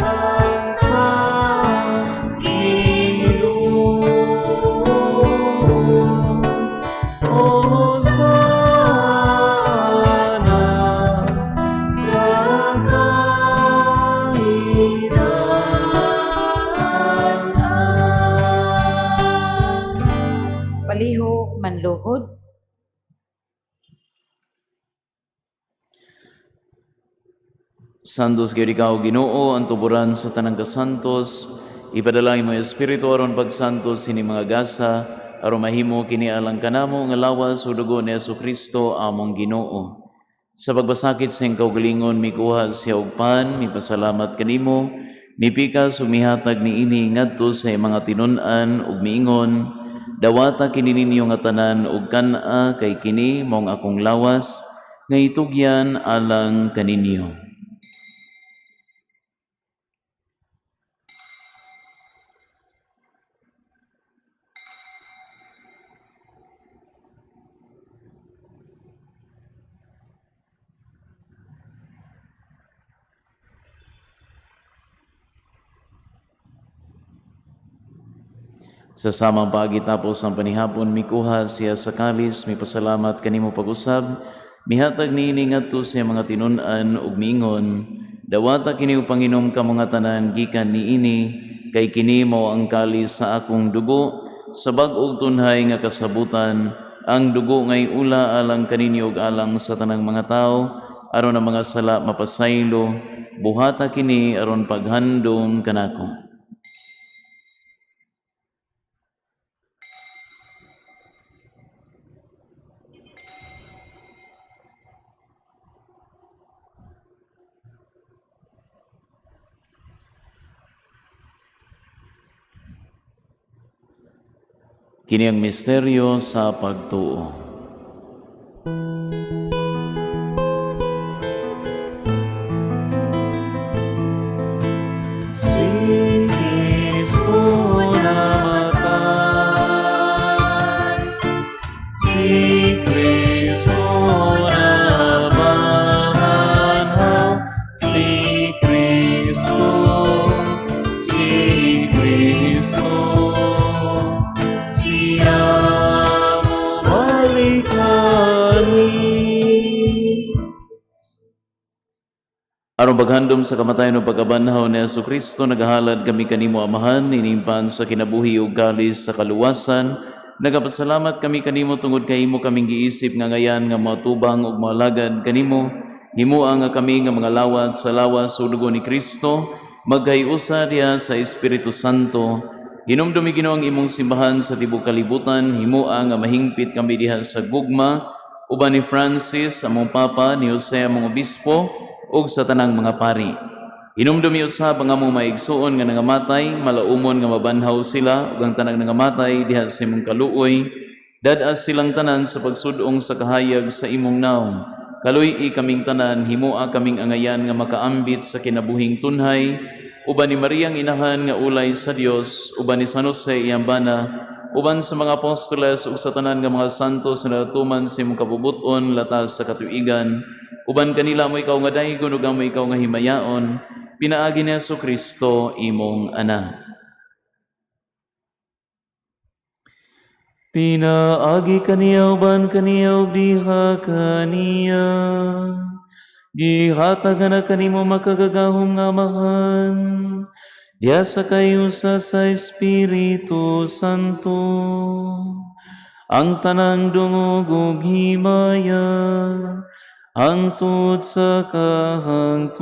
sa Ginoo. Hosana sa kaitasan. Palihog manluhod. Santos gyud ikaw Ginoo, ang tuburan sa tanang kasantos. Ipadala imong espiritu aron pagsantos sini mga gasa aron mahimo kini alang kanamo nga lawas ug dugo ni Kristo among Ginoo. Sa pagbasakit sa iyang kaugalingon, mikuha siya og pan, mipasalamat kanimo, mipikas ug mihatag niini ngadto sa iyang mga tinun-an ug miingon, dawata kini ninyo nga tanan ug kan-a kay kini maong akong lawas nga itugyan alang kaninyo. Sa samang paagi tapos ang panihapon, mikuha siya sa kalis, mipasalamat kanimo pag-usab, mihatag niini ngadto sa iyang mga tinun-an ug miingon, dawata kini ug panginom kamo nga tanan gikan niini, kay kini mao ang kalis sa akong dugo, sa bag-ong tunhay nga kasabutan, ang dugo ngay ula alang kaninyo ug alang sa tanang mga tawo, aron ang mga sala mapasaylo, buhata kini aron paghandom kanako. Kini ang misteryo sa pagtuo. Si Kristo namatay, Aron paghandom sa kamatayon ug pagkabanhaw ni Hesus Kristo, nagahalad kami kanimo, Amahan, ining pan sa kinabuhi ug kalis sa kaluwasan. Nagapasalamat kami kanimo tungod kay imo kaming giisip nga angayan nga moatubang ug moalagad kanimo. Himoa nga kami nga mga lawat sa lawas ug dugo ni Kristo magkahiusa diha sa Espiritu Santo. Hinumdumi, Ginoo, ang imong simbahan sa tibuok kalibutan. Himoa nga mahingpit kami diha sa gugma uban ni Francis among Papa, ni Jose among Obispo ug sa tanang mga pari. Hinumdumi usab ang among mga igsuon nga nangamatay, malaumon nga mabanhaw sila ug ang tanang nangamatay diha sa imong kaluoy. Dad-a silang tanan sa pagsudong sa kahayag sa imong nawong. Kaluy-i kaming tanan, himoa kaming angayan nga makaambit sa kinabuhing tunhay, uban ni Mariang Inahan nga ulay sa Dios, uban ni San Jose iyang bana, uban sa mga apostoles ug sa tanan nga mga santos nga natuman sa imong kabubut-on latas sa katuigan. Uban kanila amo ikaw nga daygon ug amo ikaw nga himayaon, pinaagi ni Hesus Kristo imong Anak. Pinaagi kaniya, uban kaniya ug diha kaniya, gihatag na kanimo makagagahom nga Amahan, diha sa kahiusa sa Espiritu Santo, ang tanang dungog ug himaya hangtod sa kahangturan.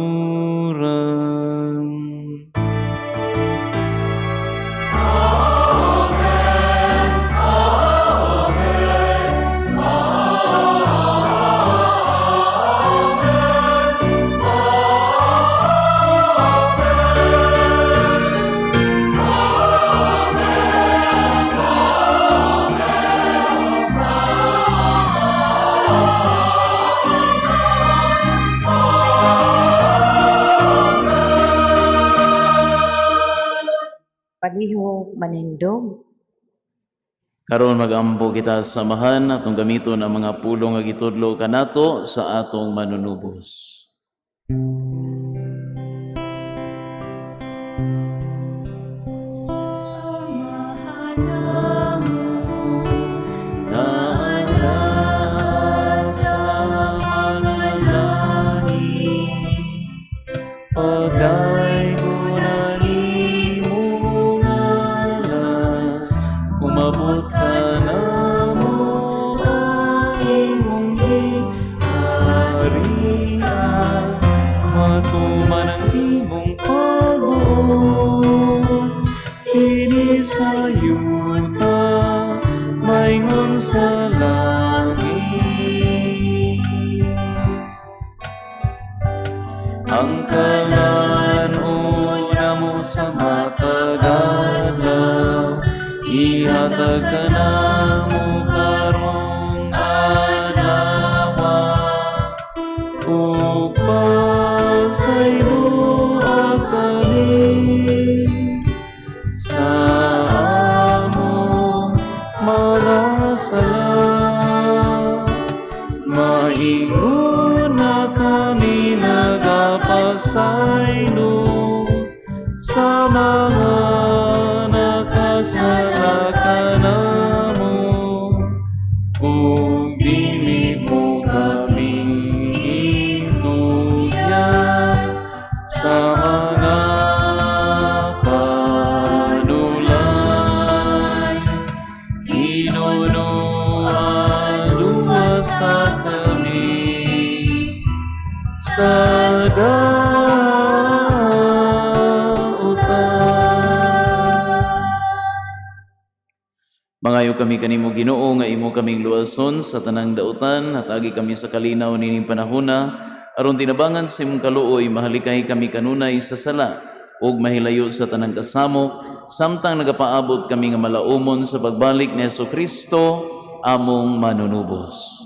Palihog manindog. Karon magampo kita sa Amahan, atong gamiton ang mga pulong nga gitudlo kanato sa atong Manunubos. Nga anaa sa mga langit, Pagdaygon ang imong ngalan, umabot kanamo ang imong gingharian, matuman ang imong pagbuot, dinhi sa yuta, maingon sa langit. Ang kalan-on namo sa matag adlaw, ihatag kanamo karong adlaw, ug pasayloa kami sa among mga sala, maingon na kami nagapasaylo sa mga nakasala kanamo, ug dili mo kami itugyan sa mga panulay. Hinunoan luwasa kami sa dautan. Mangayo kami kanimo, Ginoo, nga imo kaming luwason sa tanang dautan, hatagi kami sa kalinaw nining panahona aron tinabangan sa imong kaluoy mahalikay kami kanunay sa sala ug mahilayo sa tanang kasamok samtang nagapaabot kami nga malaumon sa pagbalik ni Hesus Kristo among Manunubos.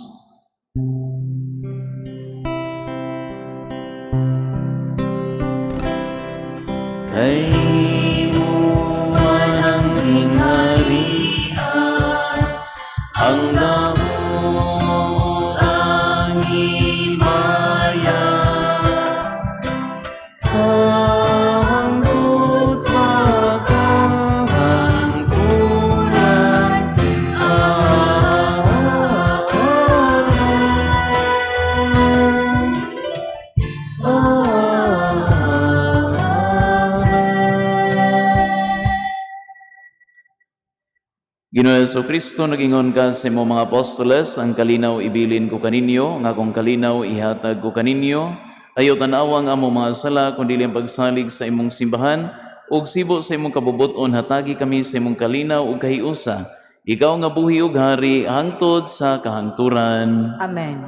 Kay imo man ang gingharian, ang gahom ug ang himaya, hangtod sa kahangturan. Amen. Amen. Ginoo Kristo, nagingon ka sa imong mga apostoles, "Ang kalinaw ibilin ko kaninyo, ang akong kalinaw ihatag ko kaninyo. Ayaw tan-awa ang among mga sala, kundi ang pagsalig sa imong simbahan, ug sibo sa imong kabubuton, hatagi kami sa imong kalinaw ug kahiusa. Ikaw nga buhi ug hari hangtod sa kahangturan." Amen.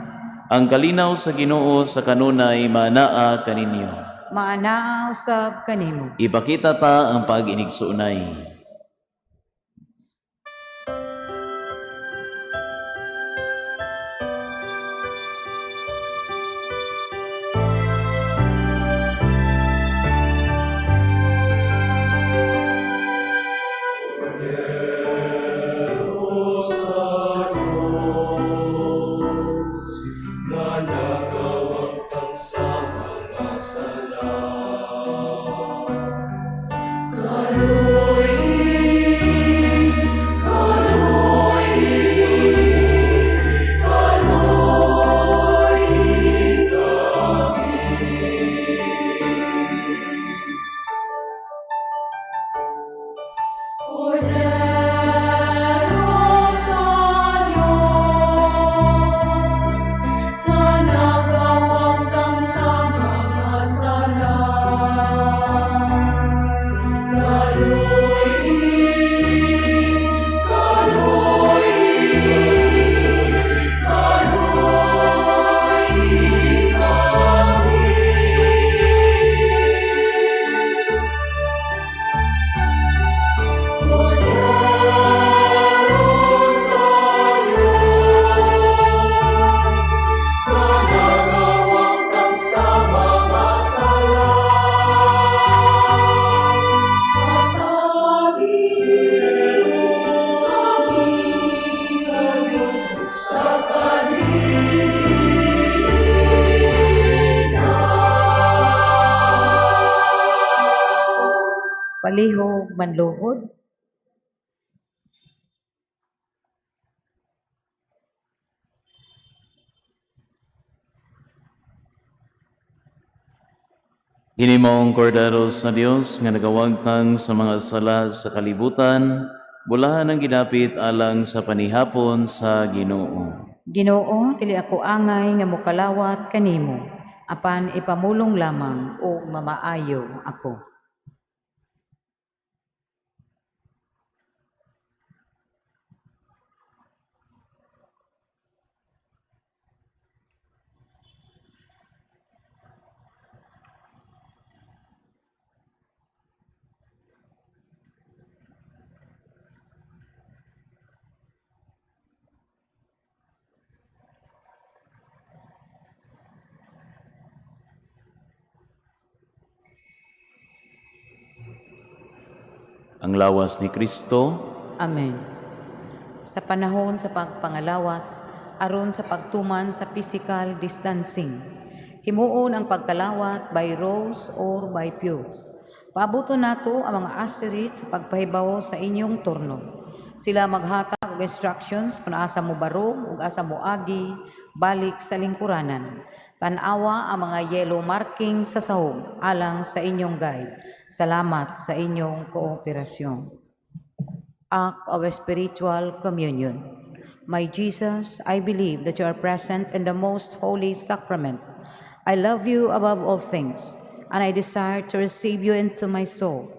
Ang kalinaw sa Ginoo sa kanunay manaa kaninyo. Maanaa usab kanimo. Ipakita ta ang pag-inigsuonay. Sa Diyos, nga nagawagtang sa mga sala. Kaloy, kaloy, kaloy kami. Kordero sa Diyos, nga nagawagtang sa mga sala. Kaloy, kaloy, kaloy kami. Kordero sa Diyos, nga nagawagtang sa mga sala. Hatagi kami sa Diyos sa kalinaw. Palihog manluhod. Kini maong kordero sa Dios nga nagawagtang sa mga sala sa kalibutan, bulahan ang gidapit alang sa panihapon sa Ginoo. Ginoo, dili ako angay nga mokalawat kanimo, apan ipamulong lamang ug mamaayo ako. Ang lawas ni Kristo. Amen. Sa panahon sa pagpangalawat, aron sa pagtuman sa physical distancing, himuon ang pagkalawat by rows or by pews. Paabuton nato ang mga usherette sa pagpahibawo sa inyong turno. Sila maghatag og instructions kung asa mo barog ug asa mo agi balik sa lingkuranan. Tan-awa ang mga yellow marking sa sahog alang sa inyong guide. Salamat sa inyong kooperasyon. Act of spiritual communion. My Jesus, I believe that you are present in the most holy sacrament. I love you above all things, and I desire to receive you into my soul.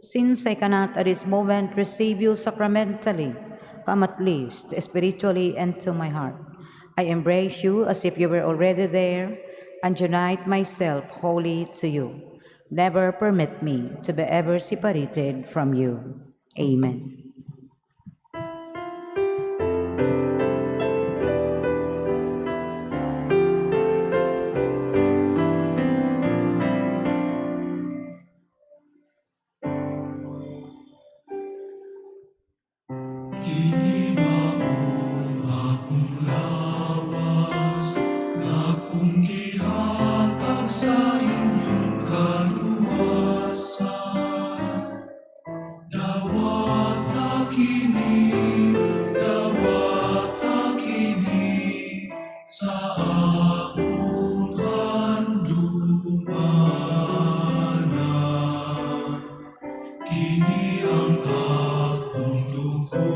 Since I cannot at this moment receive you sacramentally, come at least spiritually into my heart. I embrace you as if you were already there and unite myself wholly to you. Never permit me to be ever separated from you. Amen. Kini maong akong lawas, nga akong gihatag sa inyong kaluwasan. Dawata kini, dawata kini, sa akong handumanan. Kini ang akong dugo.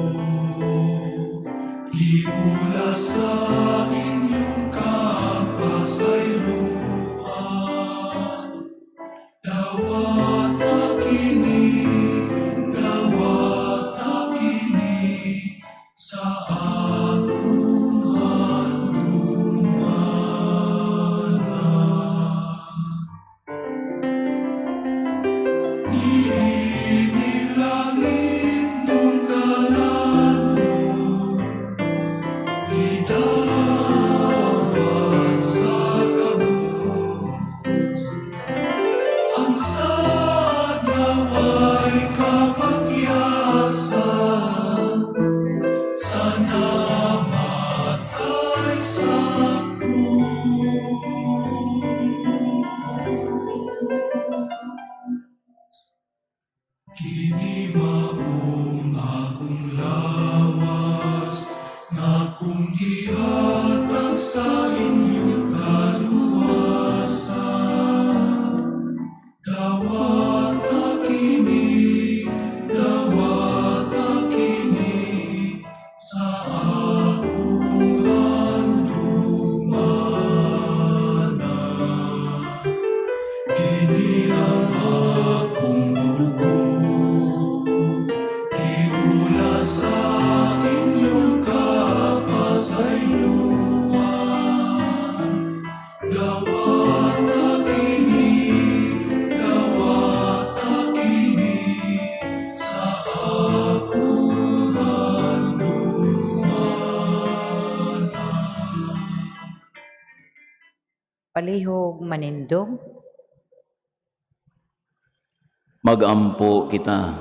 Palihog manindog. Magampo kita.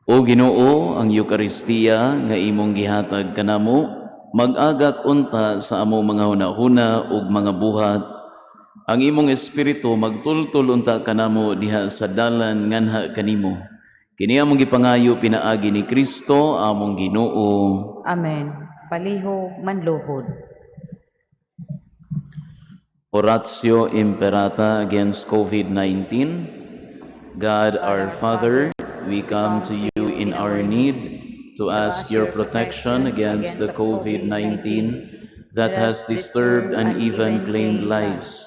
O Ginoo, ang Eukaristiya nga imong gihatag kanamo, mag-agak unta sa among mga hunahuna ug mga buhat. Ang imong Espiritu magtultol unta kanamo diha sa dalan nganha kanimo. Kini among gipangayo pinaagi ni Kristo among Ginoo. Amen. Palihog manluhod. Oratio Imperata against COVID-19. God our Father, we come to you in our need to ask your protection against the COVID-19 that has disturbed and even claimed lives.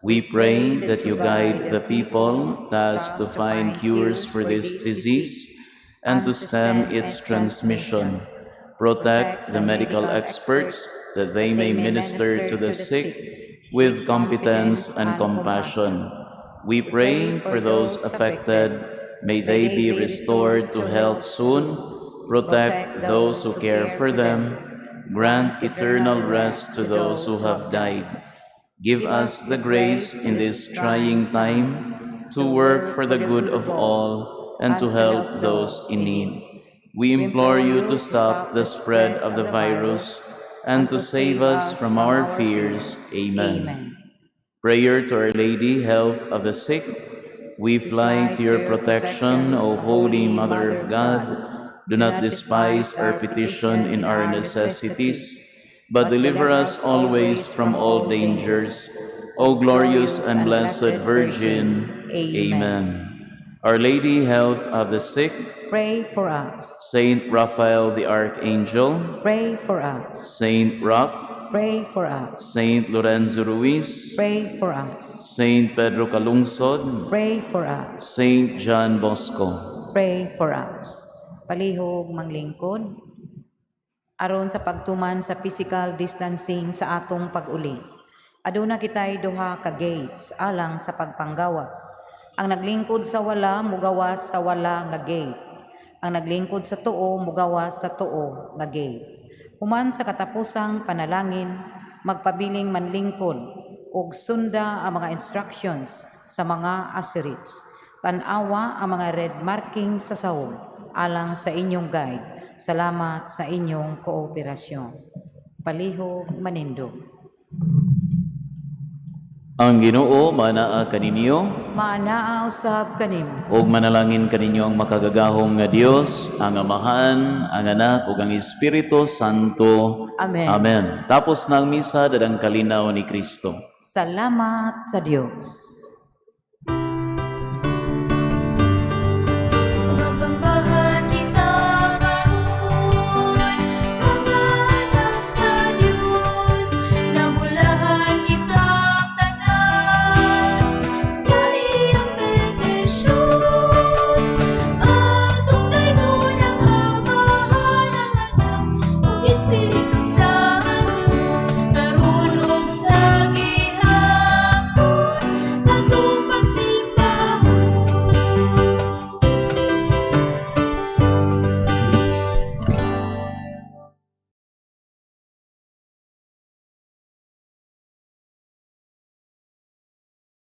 We pray that you guide the people tasked to find cures for this disease and to stem its transmission. Protect the medical experts that they may minister to the sick with competence and compassion. We pray for those affected. May they be restored to health soon. Protect those who care for them. Grant eternal rest to those who have died. Give us the grace in this trying time to work for the good of all and to help those in need. We implore you to stop the spread of the virus and to save us from our fears. Amen. Amen. Prayer to Our Lady, Health of the Sick. We fly to your protection, O Holy Mother of God. Do not despise our petition in our necessities, but deliver us always from all dangers. O glorious and blessed Virgin. Amen. Our Lady, Health of the Sick, Pray for us. Saint Raphael the Archangel, Pray for us. Saint Roch, Pray for us. Saint Lorenzo Ruiz, Pray for us. Saint Pedro Calungsod, Pray for us. Saint John Bosco. Pray for us. Palihog manglingkod. Aron sa pagtuman sa physical distancing sa atong pag-uli. Aduna kitay duha ka gates alang sa pagpanggawas. Ang naglingkod sa wala mugawas sa wala nga gate. Ang naglingkod sa tuo mugawas sa tuo nga gate. Human sa katapusang panalangin, magpabiling manlingkod ug sunda ang mga instructions sa mga ushers. Tan-awa ang mga red marking sa sahog alang sa inyong guide. Salamat sa inyong kooperasyon. Palihog manindog. Ang Ginoo manaa kaninyo Maanaa usab kanimo. Ug manalangin kaninyo ang makagagahom nga Dios, ang Amahan, ang Anak ug ang Espiritu Santo. Amen. Amen. Tapos na ang misa, daghang kalinaw ni Kristo. Salamat sa Dios.